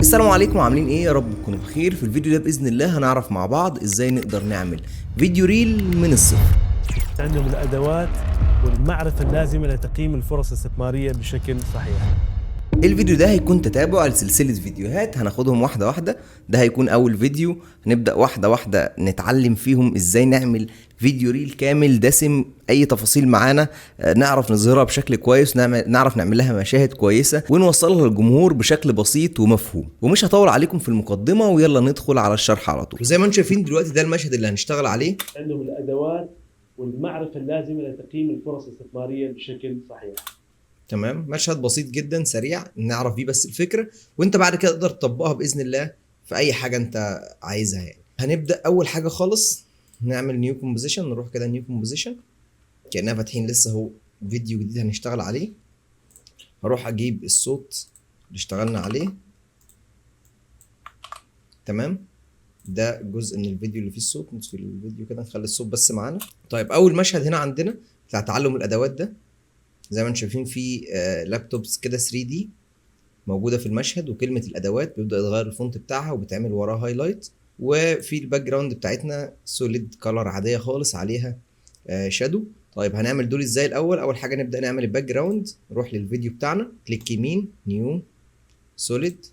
السلام عليكم، عاملين ايه؟ يا رب تكونوا بخير. في الفيديو ده باذن الله هنعرف مع بعض ازاي نقدر نعمل فيديو reel من الصفر. عندهم الادوات والمعرفة اللازمة لتقييم الفرص الاستثمارية بشكل صحيح. الفيديو ده هيكون تتابع لسلسلة فيديوهات هناخدهم واحدة واحدة. ده هيكون أول فيديو، هنبدأ واحدة واحدة نتعلم فيهم إزاي نعمل فيديو reel كامل دسم، أي تفاصيل معانا نعرف نظهرها بشكل كويس، نعرف نعمل لها مشاهد كويسة ونوصلها للجمهور بشكل بسيط ومفهوم. ومش هطول عليكم في المقدمة، ويلا ندخل على الشرح على طول. وزي ما انتم شايفين دلوقتي ده المشهد اللي هنشتغل عليه. عندهم الادوات والمعرفة اللازمة لتقييم الفرص الاستثمارية بشكل صحيح. تمام، مشهد بسيط جدا سريع نعرف بيه بس الفكرة، وانت بعد كده تقدر تطبقها باذن الله في اي حاجة انت عايزها. هنبدا اول حاجة خالص نعمل new composition، نروح كده new composition كاننا فاتحين لسه هو فيديو جديد هنشتغل عليه. هروح اجيب الصوت اللي اشتغلنا عليه. تمام، ده جزء من الفيديو اللي فيه الصوت، نطفي الفيديو كده نخلي الصوت بس معانا. طيب اول مشهد هنا عندنا بتاع تعلم الادوات ده، زي ما انتم شايفين في laptops كده 3D موجودة في المشهد، وكلمه الادوات بيبدا يتغير ال font بتاعها وبتعمل وراها highlight، وفي ال background بتاعتنا solid color عادية خالص عليها shadow. طيب هنعمل دول ازاي الاول؟ اول حاجة نبدا نعمل ال background. نروح للفيديو بتاعنا، click يمين، new solid،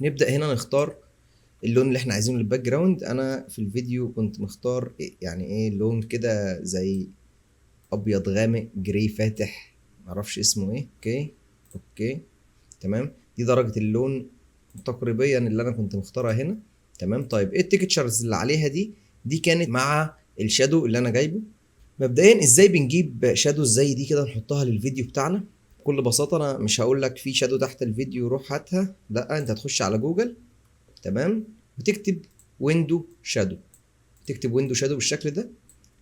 نبدا هنا نختار اللون اللي احنا عايزينه لل background. انا في الفيديو كنت مختار لون كده زي ابيض غامق gray فاتح، معرفش اسمه ايه. okay okay تمام، دي درجة اللون تقريبا اللي انا كنت مختارها هنا. تمام، طيب ايه ال textures اللي عليها دي؟ دي كانت مع ال shadow اللي انا جايبه. مبدئيا ازاي بنجيب shadow زي دي كده نحطها للفيديو بتاعنا؟ بكل بساطة انا مش هقول لك في shadow تحت الفيديو روح هاتها، لا، انت هتخش على جوجل، تمام، وتكتب window shadow، تكتب window shadow بالشكل ده،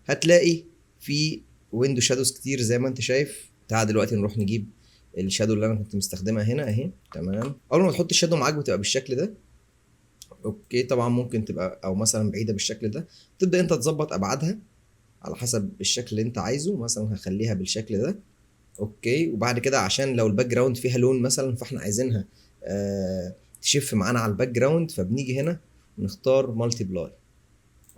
هتلاقي في window shadows كتير زي ما انت شايف. تعال دلوقتي نروح نجيب ال shadow اللي انا كنت مستخدمها هنا اهي. تمام، اول ما تحط ال shadow معاك بتبقى بالشكل ده. okay، طبعا ممكن تبقى او مثلا بعيدة بالشكل ده، تبدا انت تظبط ابعادها على حسب الشكل اللي انت عايزه. مثلا هخليها بالشكل ده. okay، وبعد كده عشان لو ال background فيها لون مثلا فاحنا عايزينها تشف معانا على ال background، فبنيجي هنا ونختار multiply.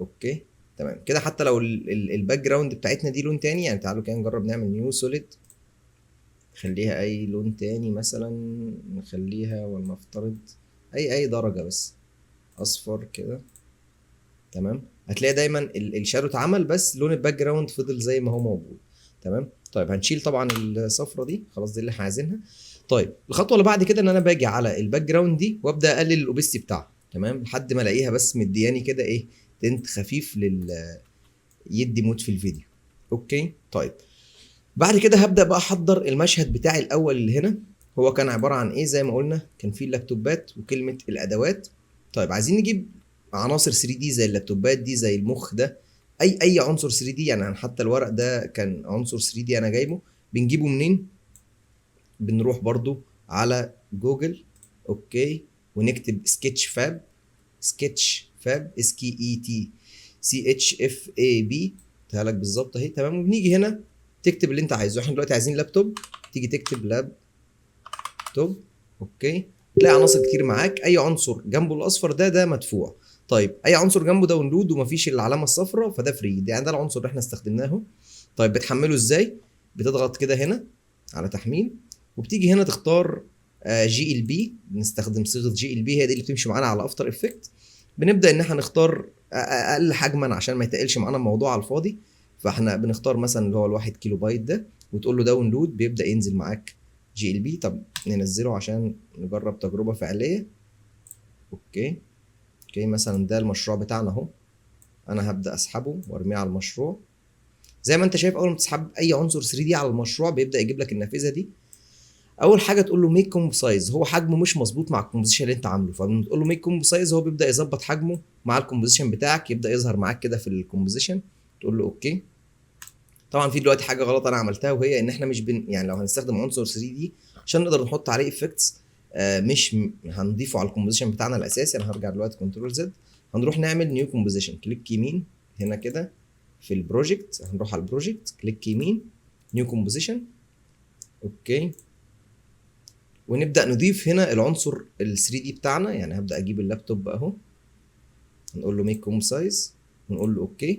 okay تمام كده، حتى لو ال background بتاعتنا دي لون تاني، تعالوا كده نجرب نعمل new solid، نخليها اي لون تاني، مثلا نخليها ولنفترض اي درجة بس اصفر كده. تمام، هتلاقي دايما ال shadow اتعمل بس لون ال background فضل زي ما هو موجود. تمام، طيب هنشيل طبعا الصفرة دي، خلاص دي اللي احنا عايزينها. طيب الخطوة اللي بعد كده ان انا باجي على ال background دي وابدا اقلل ال opacity بتاعها، تمام، لحد ما الاقيها بس مدياني كده ايه tint خفيف يدي mood في الفيديو. okay، طيب بعد كده هبدا بقى احضر المشهد بتاعي الاول اللي هنا. هو كان عبارة عن ايه؟ زي ما قلنا كان فيه اللابتوبات وكلمه الادوات. طيب عايزين نجيب عناصر 3D زي اللابتوبات دي، زي المخ ده، اي عنصر 3D، حتى الورق ده كان عنصر 3D انا جايبه. بنجيبه منين؟ بنروح برضو على جوجل، okay، ونكتب Sketchfab، Sketchfab S K E T C H F A B، لك بالظبط اهي. تمام، وبنيجي هنا تكتب اللي انت عايزه. احنا دلوقتي عايزين لابتوب، تيجي تكتب laptop. okay، تلاقي عناصر كتير معاك، اي عنصر جنبه الاصفر ده مدفوع. طيب اي عنصر جنبه download ومفيش العلامة الصفراء فده free، ده العنصر اللي احنا استخدمناه. طيب بتحمله ازاي؟ بتضغط كده هنا على تحميل، وبتيجي هنا تختار GLB، بنستخدم صيغة GLB، هي دي اللي بتمشي معانا على After Effects. بنبدا ان احنا نختار اقل حجما عشان ما يتقلش معانا الموضوع على الفاضي، فاحنا بنختار مثلا اللي هو ال1 كيلو بايت ده، وتقول له download، بيبدا ينزل معاك GLB. طب ننزله عشان نجرب تجربه فعليه. okay okay، مثلا ده المشروع بتاعنا اهو، انا هبدا اسحبه وارميه على المشروع. زي ما انت شايف اول ما تسحب اي عنصر 3D على المشروع بيبدا يجيب لك النافذة دي. اول حاجة تقول له make comp size، هو حجمه مش مظبوط مع ال composition اللي انت عامله، فلما تقول له make comp size هو بيبدا يظبط حجمه مع ال composition بتاعك، يبدا يظهر معاك كده في ال composition. تقول له okay. طبعا في دلوقتي حاجة غلط انا عملتها، وهي ان احنا مش بن يعني لو هنستخدم عنصر 3D عشان نقدر نحط عليه effects، مش هنضيفه على ال composition بتاعنا الاساسي. انا هرجع دلوقتي control Z، هنروح نعمل new composition، click يمين هنا كده في ال project، هنروح على ال project، click يمين، new composition. okay، ونبدا نضيف هنا العنصر ال 3D بتاعنا. يعني هبدا اجيب اللابتوب اهو، نقول له make comp size ونقول له okay.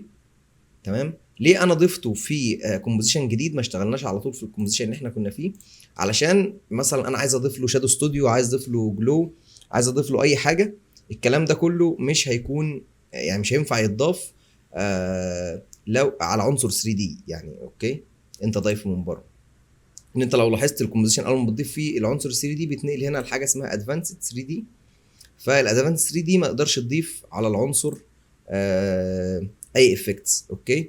تمام. ليه انا ضفته في composition جديد، ما اشتغلناش على طول في ال composition اللي احنا كنا فيه؟ علشان مثلا انا عايز اضيف له shadow studio، عايز اضيف له glow، عايز اضيف له اي حاجه، الكلام ده كله مش هيكون، يعني مش هينفع يتضاف لو على عنصر 3D يعني. okay، انت ضايفه من بره. ان انت لو لاحظت ال composition اول ما بتضيف فيه العنصر 3D بيتنقل هنا لحاجة اسمها advanced 3D، فال advanced 3D ما تقدرش تضيف على العنصر اي effects. okay،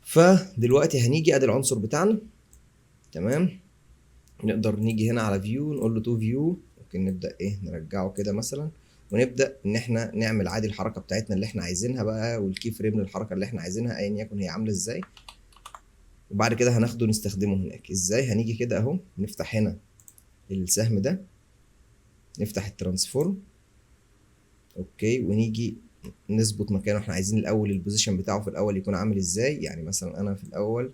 فدلوقتي هنيجي ادي العنصر بتاعنا. تمام، نقدر نيجي هنا على view نقول له to view، ممكن نبدا ايه نرجعه كده مثلا، ونبدا ان احنا نعمل عادي الحركة بتاعتنا اللي احنا عايزينها بقى، وال key frame للحركة اللي احنا عايزينها ايا يكن هي عامله ازاي. وبعد كده هناخده نستخدمه هناك. ازاي؟ هنيجي كده اهو، نفتح هنا السهم ده، نفتح ال transform. okay، ونيجي نظبط مكانه. احنا عايزين الاول ال position بتاعه في الاول يكون عامل ازاي. يعني مثلا انا في الاول،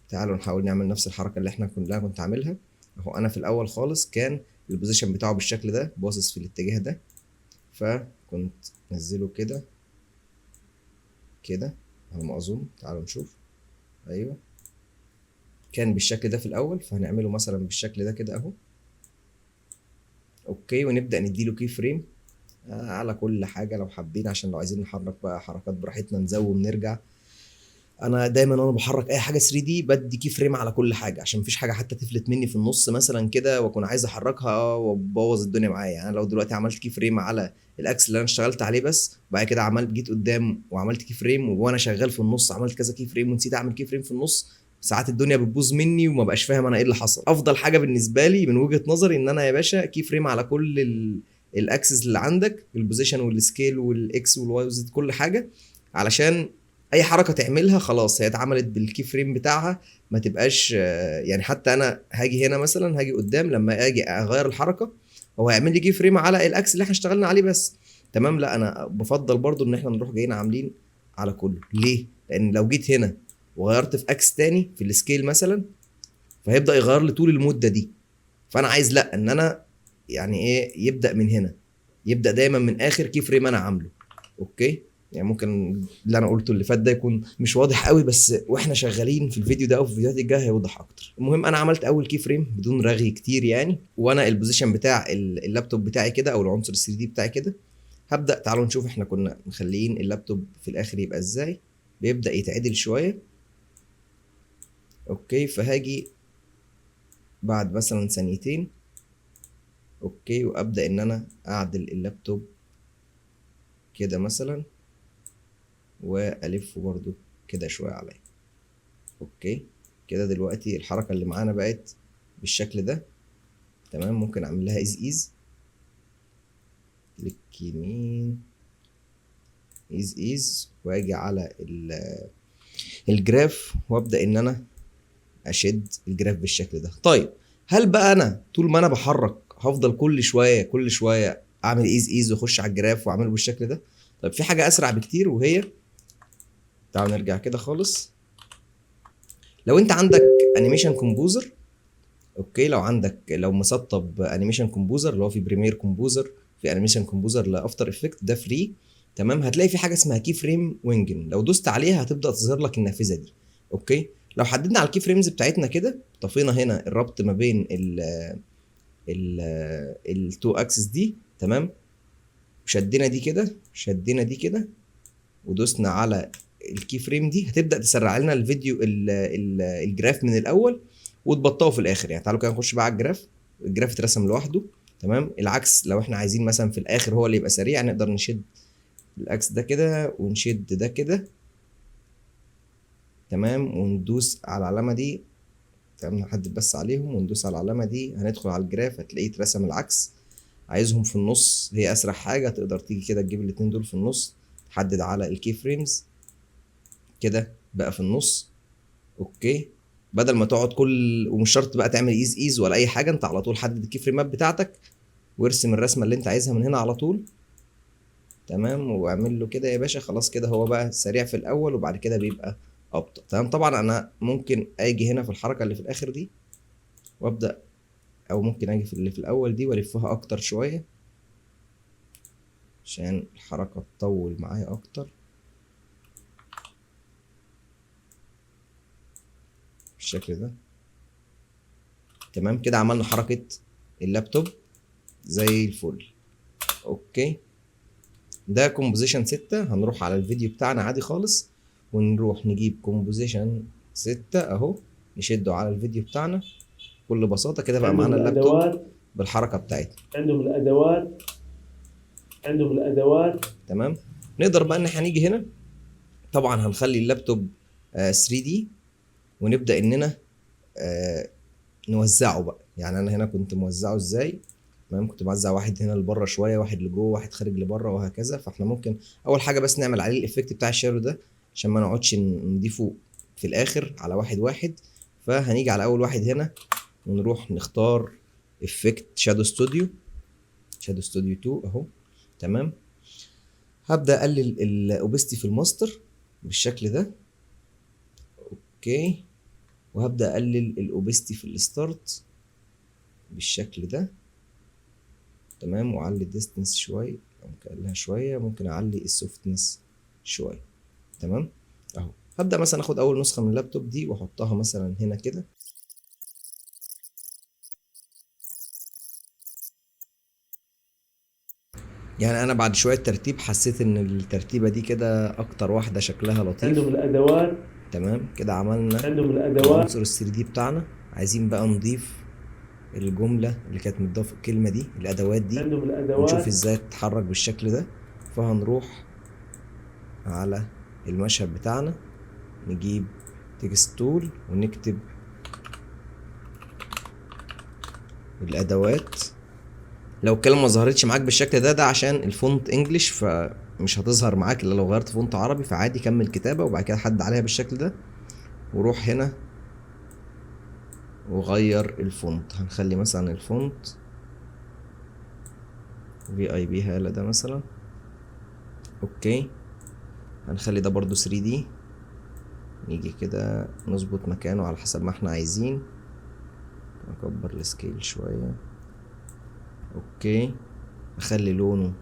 تعالوا نحاول نعمل نفس الحركة اللي احنا كنت عاملها اهو. انا في الاول خالص كان ال position بتاعه بالشكل ده، باصص في الاتجاه ده، فكنت نزله كده كده على ما اظن. تعالوا نشوف. ايوه، كان بالشكل ده في الاول، فهنعمله مثلا بالشكل ده كده اهو. okay، ونبدا نديله key frame على كل حاجة لو حابين، عشان لو عايزين نحرك بقى حركات براحتنا، ن zoom نرجع. انا دايما وانا بحرك اي حاجة 3D بدي key frame على كل حاجه، عشان مفيش حاجة حتى تفلت مني في النص مثلا كده واكون عايز احركها وابوظ الدنيا معايا. يعني لو دلوقتي عملت key frame على ال axis اللي انا اشتغلت عليه بس، وبعد كده عملت جيت قدام وعملت key frame، وانا شغال في النص عملت كذا key frame ونسيت اعمل key frame في النص، ساعات الدنيا بتبوظ مني وما بقاش فاهم انا ايه اللي حصل. افضل حاجة بالنسبة لي من وجهه نظري ان انا يا باشا key frame على كل ال axes اللي عندك، ال position وال scale وال X وال Y وال Z، كل حاجه، علشان اي حركة تعملها خلاص هي اتعملت بال key frame بتاعها، ما تبقاش يعني حتى انا هاجي هنا مثلا، هاجي قدام، لما اجي اغير الحركة هو هيعمل لي key frame على ال axis اللي احنا اشتغلنا عليه بس. تمام. لا، انا بفضل برضو ان احنا نروح جايين عاملين على كله. ليه؟ لان لو جيت هنا وغيرت في axis تاني في ال scale مثلا، فهيبدا يغير لي طول المدة دي. فانا عايز لا، ان انا يعني ايه، يبدا من هنا، يبدا دايما من اخر key frame انا عامله. okay، يعني ممكن اللي انا قلته اللي فات ده يكون مش واضح قوي، بس واحنا شغالين في الفيديو ده او في الفيديوهات الجاية هيوضح اكتر. المهم انا عملت اول key frame بدون رغي كتير يعني، وانا ال position بتاع اللابتوب بتاعي كده او العنصر ال 3D بتاعي كده. هبدا، تعالوا نشوف احنا كنا مخليين اللابتوب في الاخر يبقى ازاي. بيبدا يتعدل شوية. okay، فهاجي بعد مثلا ثانيتين، okay، وابدا ان انا اعدل اللابتوب كده مثلا، والفه برضو كده شوية عليا. okay، كده دلوقتي الحركة اللي معانا بقت بالشكل ده. تمام، ممكن اعمل لها easy ease، click يمين easy ease، واجي على ال graph وابدا ان انا اشد ال graph بالشكل ده. طيب، هل بقى انا طول ما انا بحرك هفضل كل شوية كل شوية اعمل easy ease واخش على ال graph واعمله بالشكل ده؟ طيب، في حاجة اسرع بكتير، وهي تعالوا نرجع كده خالص. لو انت عندك animation composer، okay، لو عندك، لو مسطب animation composer اللي هو في Premiere Composer، في animation composer ل After Effect ده free. تمام، هتلاقي في حاجة اسمها key frame engine، لو دوست عليها هتبدا تظهر لك النافذة دي. okay، لو حددنا على ال key frames بتاعتنا كده، طفينا هنا الربط ما بين ال two axes دي، تمام، شدينا دي كده، شدينا دي كده، ودوسنا على ال key frame دي، هتبدا تسرع لنا الفيديو ال graph من الاول وتبطئه في الاخر. يعني تعالوا كده نخش بقى على ال graph، ال graph اترسم لوحده. تمام، العكس لو احنا عايزين مثلا في الاخر هو اللي يبقى سريع، نقدر نشد ال axis ده كده ونشد ده كده، تمام، وندوس على العلامة دي. تمام، نحدد بس عليهم وندوس على العلامة دي، هندخل على ال graph هتلاقيه اترسم العكس. عايزهم في النص، هي اسرع حاجة تقدر تيجي كده تجيب الاتنين دول في النص، تحدد على ال key frames كده بقى في النص. okay، بدل ما تقعد كل، ومش شرط بقى تعمل easy ease ولا اي حاجه، انت على طول حدد ال key frame ات بتاعتك وارسم الرسمة اللي انت عايزها من هنا على طول. تمام، واعمل له كده يا باشا، خلاص كده هو بقى سريع في الاول وبعد كده بيبقى ابطا. تمام، طبعا انا ممكن اجي هنا في الحركة اللي في الاخر دي وابدا او ممكن اجي في اللي في الاول دي والفها اكتر شوية عشان الحركة تطول معايا اكتر بالشكل ده. تمام كده عملنا حركة اللابتوب زي الفل. okay ده composition 6. هنروح على الفيديو بتاعنا عادي خالص ونروح نجيب composition 6 اهو، نشده على الفيديو بتاعنا بكل بساطة كده. بقى معانا اللابتوب بالحركة بتاعتنا. عندهم الادوات، عندهم الادوات. تمام. نقدر بقى ان احنا هنيجي هنا، طبعا هنخلي اللابتوب 3D ونبدا اننا نوزعه بقى. يعني انا هنا كنت موزعة ازاي؟ تمام، كنت موزع واحد هنا لبره شوية، واحد لجوه، واحد خارج لبره، وهكذا. فاحنا ممكن اول حاجة بس نعمل عليه ال effect بتاع ال shadow ده عشان ما نقعدش نضيفه في الاخر على واحد واحد. فهنيجي على اول واحد هنا ونروح نختار effect shadow studio، shadow studio 2 اهو. تمام. هبدا اقلل ال opacity في الماستر بالشكل ده. okay، وهبدا اقلل ال opacity في ال start بالشكل ده. تمام، واعلي ال distance شوية، ممكن اقللها شوية، ممكن اعلي ال softness شوية. تمام اهو. هبدا مثلا اخد اول نسخه من اللابتوب دي واحطها مثلا هنا كده. يعني انا بعد شوية ترتيب حسيت ان الترتيبه دي كده اكتر واحدة شكلها لطيف. عندهم الادوات. تمام كده عملنا عندهم الادوات عنصر ال 3D بتاعنا. عايزين بقى نضيف الجملة اللي كانت متضافه، الكلمة دي، الادوات دي، عندهم الادوات، ونشوف ازاي تتحرك بالشكل ده. فهنروح على المشهد بتاعنا، نجيب text tool ونكتب الادوات. لو الكلمة ما ظهرتش معاك بالشكل ده، ده عشان ال font English فمش هتظهر معاك الا لو غيرت font عربي، فعادي كمل كتابه وبعد كده حد عليها بالشكل ده، وروح هنا وغير ال font. هنخلي مثلا ال font VIP هالة ده مثلا. okay، هنخلي ده برضو 3D، نيجي كده نظبط مكانه على حسب ما احنا عايزين، نكبر ال scale شوية. okay، اخلي لونه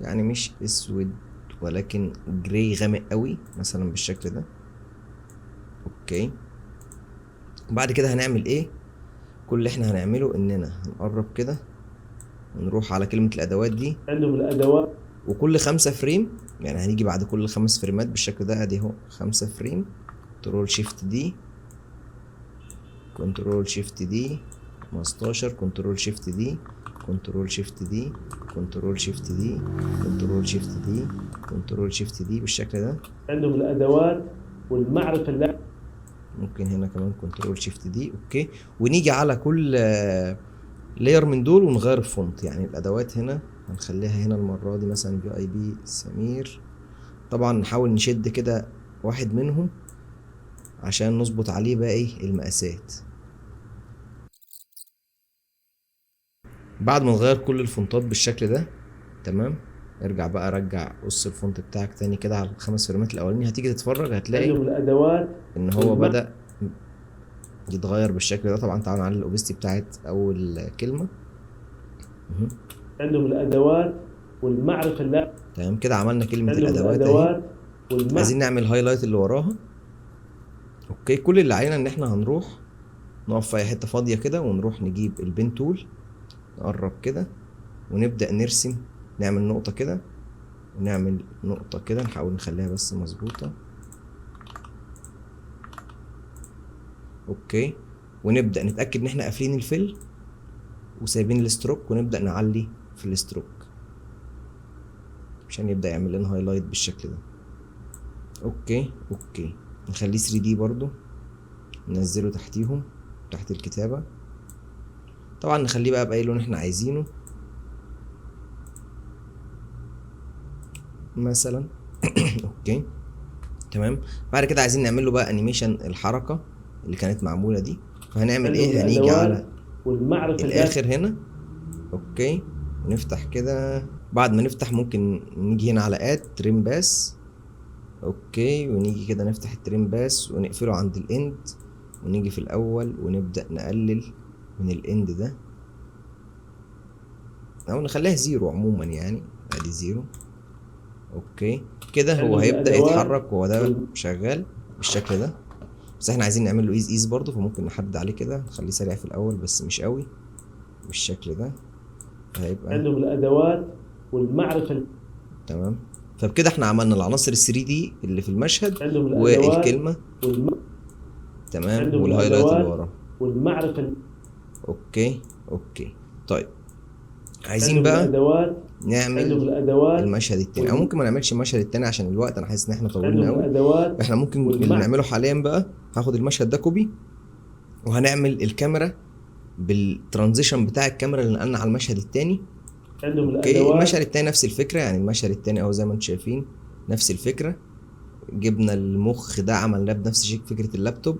يعني مش اسود ولكن gray غامق قوي مثلا بالشكل ده. okay، وبعد كده هنعمل ايه؟ كل اللي احنا هنعمله اننا هنقرب كده ونروح على كلمة الادوات دي، عندهم الادوات، وكل 5 frame، يعني هنيجي بعد كل 5 فريمات بالشكل ده. ادي اهو 5 frame، control shift D، control shift D، 15، control shift D، control shift D، control shift D، control shift D، control shift D بالشكل ده. عندهم الادوات والمعرفة اللي ممكن هنا كمان control shift D. okay، ونيجي على كل layer من دول ونغير ال font. يعني الادوات هنا هنخليها هنا المرة دي مثلا VIP سمير. طبعا نحاول نشد كده واحد منهم عشان نظبط عليه باقي المقاسات. بعد ما نغير كل الفونتات بالشكل ده، تمام، ارجع بقى، رجع قص ال font بتاعك تاني كده على ال5 فريمات الاولاني. هتيجي تتفرج هتلاقي عندهم الادوات ان هو بدأ يتغير بالشكل ده. طبعا تعالوا نعلي ال opacity بتاعت اول كلمة. عندهم الادوات والمعرفة اللي تمام كده عملنا كلمة عندهم الادوات اهي. الادوات والمعرفة. عايزين نعمل highlight اللي وراها. okay، كل اللي علينا ان احنا هنروح نقف في اي حتة فاضية كده ونروح نجيب ال pen tool، نقرب كده ونبدأ نرسم، نعمل نقطة كده ونعمل نقطة كده، نحاول نخليها بس مظبوطة. okay، ونبدأ نتأكد ان احنا قافلين ال fill وسايبين ال stroke، ونبدأ نعلي في ال stroke عشان يبدأ يعمل لنا highlight بالشكل ده. okay، okay، نخليه 3D برضو، ننزله تحتيهم تحت الكتابة. طبعا نخليه بقى بأي لون احنا عايزينه مثلا. okay تمام. بعد كده عايزين نعمل له بقى animation الحركة اللي كانت معمولة دي. فهنعمل ايه؟ هنيجي على والمعرفة الاخر هنا. okay، ونفتح كده. بعد ما نفتح ممكن نيجي هنا على add trim paths. okay، ونيجي كده نفتح ال trim path ونقفله عند ال end، ونيجي في الاول ونبدأ نقلل من ال end ده، او نخليها zero عموما، يعني ادي zero. okay كده هو عندهم هيبدأ الأدوات يتحرك وهو ده شغال بالشكل ده، بس احنا عايزين نعمل له easy ease برضه، فممكن نحدد عليه كده نخليه سريع في الاول بس مش قوي بالشكل ده، هيبقى عندهم الادوات والمعرفة. تمام. فبكده احنا عملنا العناصر ال 3D اللي في المشهد عندهم الادوات والكلمة، تمام، عندهم وال highlight اللي الأدوات ورا والمعرفة. okay okay. طيب عايزين عندهم بقى الادوات، نعمل عندهم الادوات المشهد التاني، او ممكن ما نعملش المشهد التاني عشان الوقت، انا حاسس ان احنا طولنا عندهم قوي. الادوات احنا ممكن اللي نعمله حاليا بقى، هاخد المشهد ده copy وهنعمل الكاميرا بال transition بتاع الكاميرا اللي نقلنا على المشهد التاني. عندهم okay الادوات. المشهد التاني نفس الفكرة، يعني المشهد التاني اهو زي ما انتم شايفين نفس الفكرة، جبنا المخ ده عملناه بنفس شكل فكرة اللابتوب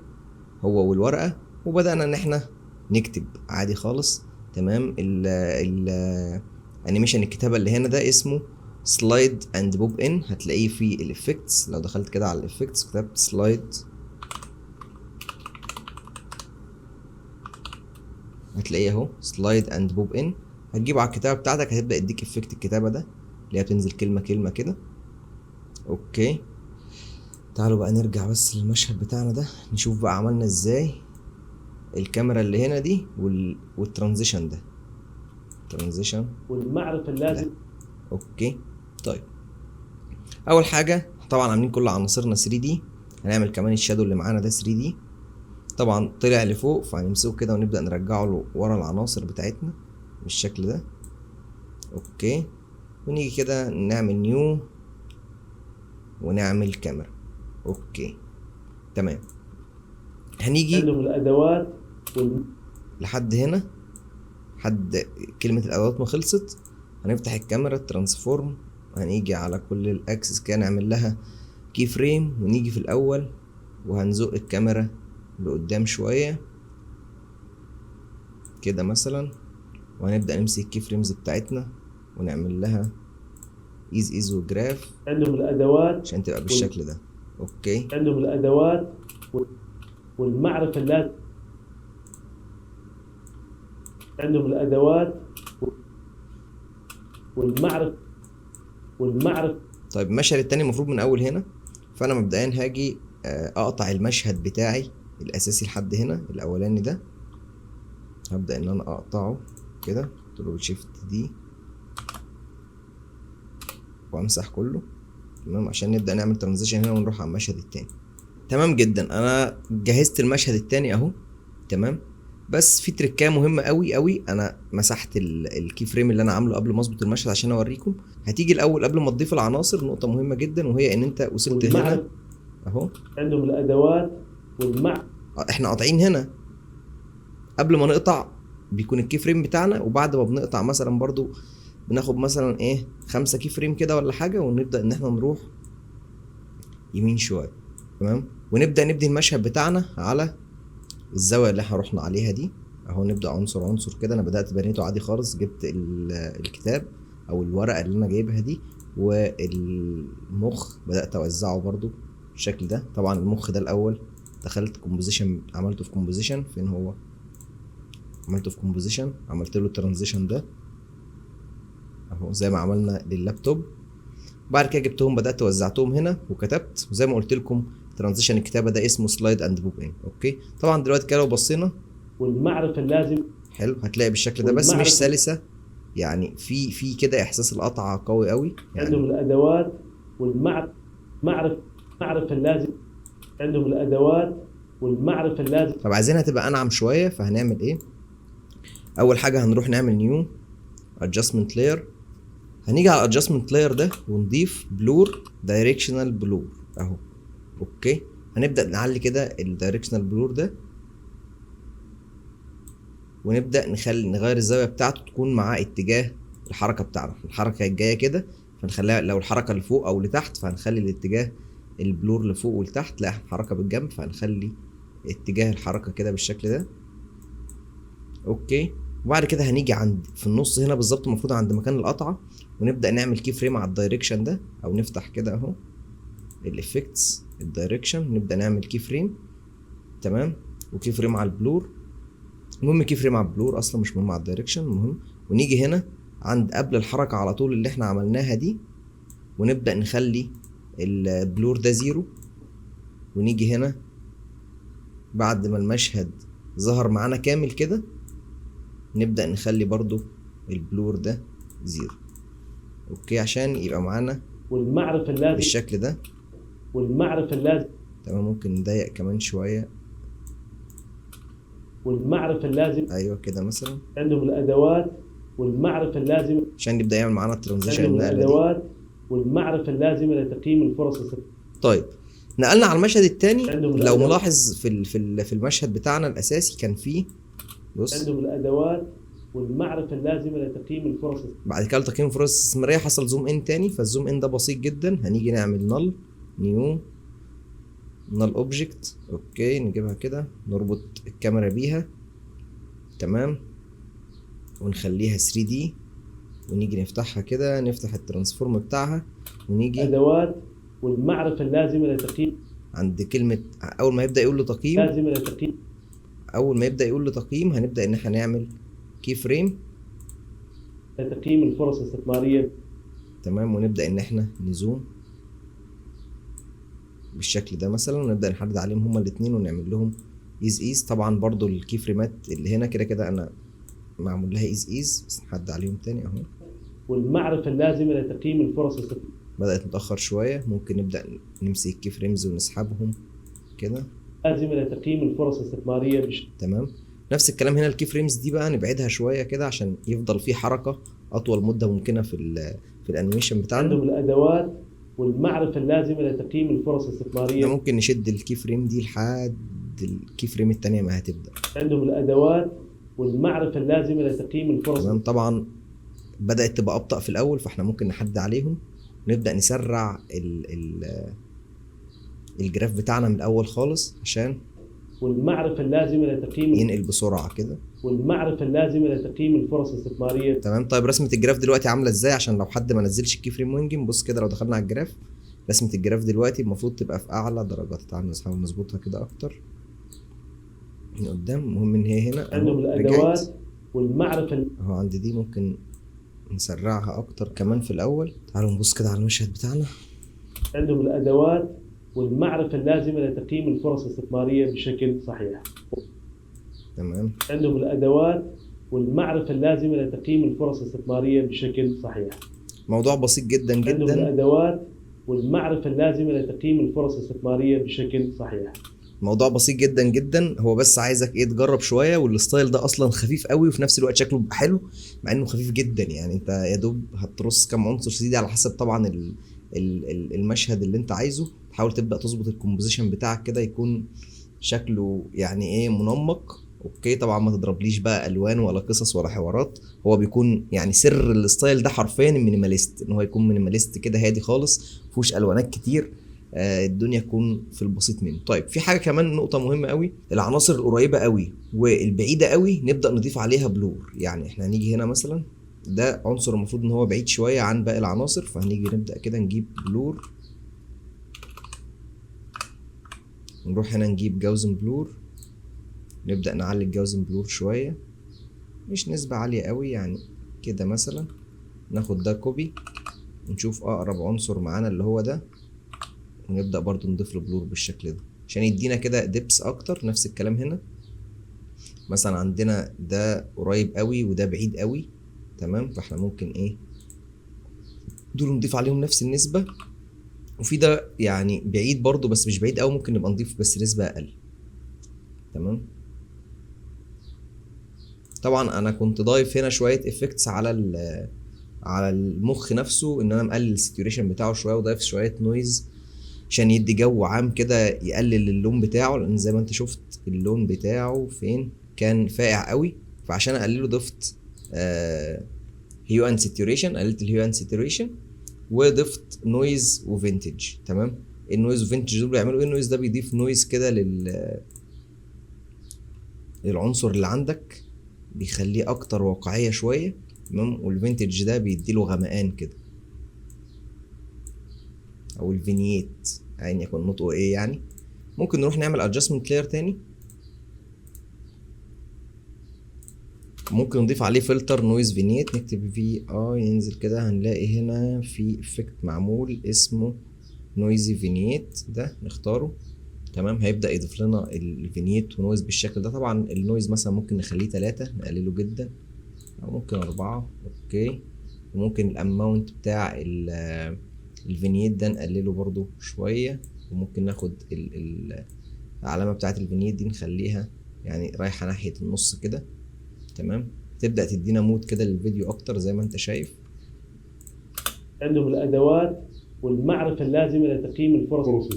هو والورقة، وبدانا ان احنا نكتب عادي خالص. تمام. ال animation الكتابة اللي هنا ده اسمه slide and pop in، هتلاقيه في ال effects. لو دخلت كده على ال effects كتبت slide هتلاقيه اهو slide and pop in، هتجيبه على الكتابة بتاعتك هتبدا يديك effect الكتابة ده اللي هي بتنزل كلمة كلمة كده. okay تعالوا بقى نرجع بس للمشهد بتاعنا ده، نشوف بقى عملنا ازاي الكاميرا اللي هنا دي وال transition ده، transition والمعرفة اللازم. okay طيب اول حاجة طبعا عاملين كل عناصرنا 3D، هنعمل كمان ال shadow اللي معانا ده 3D. طبعا طلع لفوق فهنمسكه كده ونبدا نرجعه ورا العناصر بتاعتنا بالشكل ده. okay ونيجي كده نعمل new ونعمل كاميرا. okay تمام. هنيجي عندهم الادوات لحد هنا، لحد كلمة الأدوات ما خلصت. هنفتح الكاميرا transform، هنيجي على كل ال axes كده نعمل لها key frame، ونيجي في الأول وهنزق الكاميرا لقدام شوية كده مثلا، وهنبدأ نمسك ال key frames بتاعتنا ونعمل لها easy ease و graph عندهم الأدوات عشان تبقى بالشكل ده. okay عندهم الأدوات والمعرفة اللازمة، عندهم الأدوات والمعرفة والمعرفة. طيب المشهد التاني المفروض من أول هنا، فأنا مبدئيا هاجي أقطع المشهد بتاعي الأساسي لحد هنا الأولاني ده، هبدأ إن أنا أقطعه كده control shift D وأمسح كله. تمام، عشان نبدأ نعمل transition هنا ونروح على المشهد التاني. تمام جدا، أنا جهزت المشهد التاني أهو. تمام، بس في تريكايه مهمة قوي قوي، أنا مسحت ال key frame اللي أنا عامله قبل ما أظبط المشهد عشان أوريكم. هتيجي الأول قبل ما تضيف العناصر نقطة مهمة جدا، وهي إن أنت وصلت هنا والمعرفة. أهو، عندهم الأدوات والمع إحنا قاطعين هنا. قبل ما نقطع بيكون ال key frame بتاعنا، وبعد ما بنقطع مثلا برضو بناخد مثلا إيه 5 key frame كده ولا حاجة، ونبدأ إن إحنا نروح يمين شوية. تمام، ونبدأ نبني المشهد بتاعنا على الزاوية اللي احنا رحنا عليها دي اهو. نبدأ عنصر عنصر كده. انا بدأت بنيته عادي خالص، جبت الكتاب او الورقة اللي انا جايبها دي والمخ بدأت اوزعه برضو بالشكل ده. طبعا المخ ده الاول دخلت composition، عملته في composition، فين هو؟ عملته في composition، عملت له ال transition ده اهو زي ما عملنا لللابتوب. بعد كده جبتهم بدأت وزعتهم هنا وكتبت، وزي ما قلت لكم transition الكتابة ده اسمه slide and pop in. okay، طبعا دلوقتي كده لو بصينا والمعرفة اللازم حلو هتلاقي بالشكل ده، بس مش والمعرفة. سلسة، يعني في كده احساس القطعة قوي قوي. يعني عندهم الادوات والمعرفة، معرفة اللازم، عندهم الادوات والمعرفة اللازم. طب عايزينها تبقى انعم شوية، فهنعمل ايه؟ اول حاجة هنروح نعمل new adjustment layer. هنيجي على ال adjustment layer ده ونضيف blur، directional blur اهو. okay، هنبدأ نعلي كده ال directional blur ده، ونبدأ نغير الزاوية بتاعته تكون مع اتجاه الحركة بتاعنا. الحركة الجاية كده فنخليها لو الحركة لفوق أو لتحت فهنخلي الاتجاه ال blur لفوق ولتحت، لا الحركة بالجنب فهنخلي اتجاه الحركة كده بالشكل ده. okay، وبعد كده هنيجي عند في النص هنا بالظبط المفروض عند مكان القطعة، ونبدأ نعمل key frame على ال direction ده، أو نفتح كده أهو ال effects ال direction، نبدأ نعمل key frame. تمام، و key frame على ال blur. المهم key frame على ال blur اصلا مش مهم على ال direction. المهم ونيجي هنا عند قبل الحركة على طول اللي احنا عملناها دي، ونبدا نخلي ال blur ده zero. ونيجي هنا بعد ما المشهد ظهر معانا كامل كده، نبدأ نخلي برضو ال blur ده zero. okay، عشان يبقى معانا والمعرفة اللازمة بالشكل ده. والمعرفة اللازمة. تمام، ممكن نضيق كمان شوية. والمعرفة اللازمة. ايوه كده مثلا. عندهم الأدوات والمعرفة اللازمة عشان يبدأ يعمل معانا ال transition. عندهم النقلة دي. الأدوات والمعرفة اللازمة لتقييم الفرص الاستثمارية. طيب، نقلنا على المشهد الثاني. عندهم لو الأدوات. ملاحظ في المشهد بتاعنا الاساسي كان فيه، بص، عندهم الأدوات والمعرفة اللازمة لتقييم الفرص. بعد كده تقييم فرص استثمارية حصل zoom in تاني. فال zoom in ده بسيط جدا، هنيجي نعمل null new null object. okay، نجيبها كده، نربط الكاميرا بيها. تمام، ونخليها 3D، ونيجي نفتحها كده، نفتح ال transform بتاعها ونيجي الأدوات والمعرفة اللازمة لتقييم عند كلمة أول ما يبدأ يقول له تقييم. لازمة لتقييم. أول ما يبدأ يقول له تقييم هنبدأ إن احنا نعمل key frame. لتقييم الفرص الاستثمارية. تمام، ونبدأ إن احنا ن zoom بالشكل ده مثلا، ونبدأ نحدد عليهم هما الاتنين ونعمل لهم easy ease. طبعا برضو ال key frame ات اللي هنا كده كده انا معمول لها easy ease، بس نحدد عليهم تاني اهو. والمعرفة اللازمة لتقييم الفرص الاستثمارية. بدأت متأخر شوية، ممكن نبدأ نمسك ال key frames ونسحبهم كده. لازمة لتقييم الفرص الاستثمارية تمام، نفس الكلام هنا، ال key frames دي بقى نبعدها شوية كده عشان يفضل في حركة أطول مدة ممكنة في ال animation بتاعنا. عندهم الأدوات والمعرفة اللازمة لتقييم الفرص الاستثمارية. احنا ممكن نشد ال key frame دي لحد ال key frame التانية ما هتبدأ. عندهم الأدوات والمعرفة اللازمة لتقييم الفرص. تمام، طبعا بدأت تبقى أبطأ في الأول، فاحنا ممكن نحدد عليهم ونبدأ نسرع ال graph بتاعنا من الأول خالص عشان والمعرفة اللازمة لتقييم ينقل بسرعة كده. والمعرفة اللازمة لتقييم الفرص الاستثمارية. تمام. طيب، رسمة ال graph دلوقتي عاملة ازاي؟ عشان لو حد ما نزلش ال key frame وينجم. بص كده، لو دخلنا على ال graph، رسمة ال graph دلوقتي المفروض تبقى في أعلى درجات. تعال نحاول نظبطها كده أكتر من قدام. المهم إن هي هنا أهو. عندهم رجعت. الأدوات والمعرفة. اهو عند دي ممكن نسرعها أكتر كمان في الأول. تعالوا نبص كده على المشهد بتاعنا. عندهم الأدوات والمعرفة اللازمة لتقييم الفرص الاستثمارية بشكل صحيح. تمام. عندهم الأدوات والمعرفة اللازمة لتقييم الفرص الاستثمارية بشكل صحيح. موضوع بسيط جدا عندهم جدا. الأدوات والمعرفة اللازمة لتقييم الفرص الاستثمارية بشكل صحيح. موضوع بسيط جدا جدا، هو بس عايزك ايه؟ تجرب شويه. وال style ده اصلا خفيف قوي، وفي نفس الوقت شكله بيبقى حلو مع انه خفيف جدا. يعني انت يا دوب هترص كام عنصر 3D على حسب طبعا المشهد اللي انت عايزه. تحاول تبدا تظبط ال composition بتاعك كده يكون شكله يعني ايه منمق. okay، طبعا ما تضربليش بقى الوان ولا قصص ولا حوارات. هو بيكون يعني سر ال style ده حرفيا ال minimalist، ان هو يكون minimalist كده، هادي خالص، مفيهوش الوانات كتير، الدنيا تكون في البسيط منه. طيب، في حاجة كمان نقطة مهمة قوي، العناصر القريبة قوي والبعيده قوي نبدا نضيف عليها blur. يعني احنا هنيجي هنا مثلا، ده عنصر المفروض ان هو بعيد شوية عن باقي العناصر، فهنيجي نبدا كده نجيب blur، نروح هنا نجيب Gaussian blur، نبدا نعلي ال Gaussian blur شوية، مش نسبه عالية قوي يعني كده مثلا. ناخد ده copy ونشوف اقرب عنصر معانا اللي هو ده، ونبدا برضو نضيف له blur بالشكل ده عشان يدينا كده depth اكتر. نفس الكلام هنا مثلا، عندنا ده قريب قوي وده بعيد قوي. تمام، فاحنا ممكن ايه دول نضيف عليهم نفس النسبة، وفي ده يعني بعيد برضو بس مش بعيد قوي، ممكن نبقى نضيف بس نسبة اقل. تمام، طبعا انا كنت ضايف هنا شوية effects على المخ نفسه، ان انا مقلل ال saturation بتاعه شوية وضايف شوية noise عشان يدي جو عام كده، يقلل اللون بتاعه، لان زي ما انت شفت اللون بتاعه فين كان فاقع قوي، فعشان اقلله ضفت hue and saturation، قللت ال hue and saturation وضفت noise و vintage. تمام، ال noise و vintage دول بيعملوا ايه؟ ال noise ده بيضيف noise كده للعنصر اللي عندك، بيخليه اكتر واقعية شوية. تمام، وال vintage ده بيديله غمقان كده، او ال vignette ايا يكن نطقه ايه يعني. ممكن نروح نعمل adjustment layer تاني. ممكن نضيف عليه filter noise vignette، نكتب V I، ننزل كده هنلاقي هنا في effect معمول اسمه noisy vignette، ده نختاره. تمام، هيبدأ يضيف لنا ال vignette و noise بالشكل ده. طبعا ال noise مثلا ممكن نخليه 3، نقلله جدا، أو ممكن 4. okay، وممكن ال amount بتاع ال vignette ده نقلله برضو شوية، وممكن ناخد العلامة بتاعت ال vignette دي نخليها يعني رايحة ناحية النص كده. تمام، تبدأ تدينا mood كده للفيديو أكتر زي ما أنت شايف. عندهم الادوات والمعرفة اللازمة لتقييم الفرص.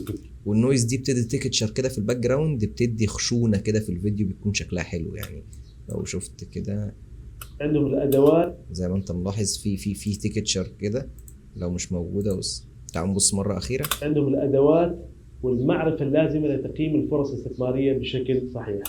وال noise دي بتدي texture كده في ال background، بتدي خشونة كده في الفيديو، بيكون شكلها حلو. يعني لو شفت كده عندهم الادوات زي ما انت ملاحظ في texture كده لو مش موجودة. بص، تعال نبص مرة أخيرة. عندهم الادوات والمعرفة اللازمة لتقييم الفرص الاستثمارية بشكل صحيح.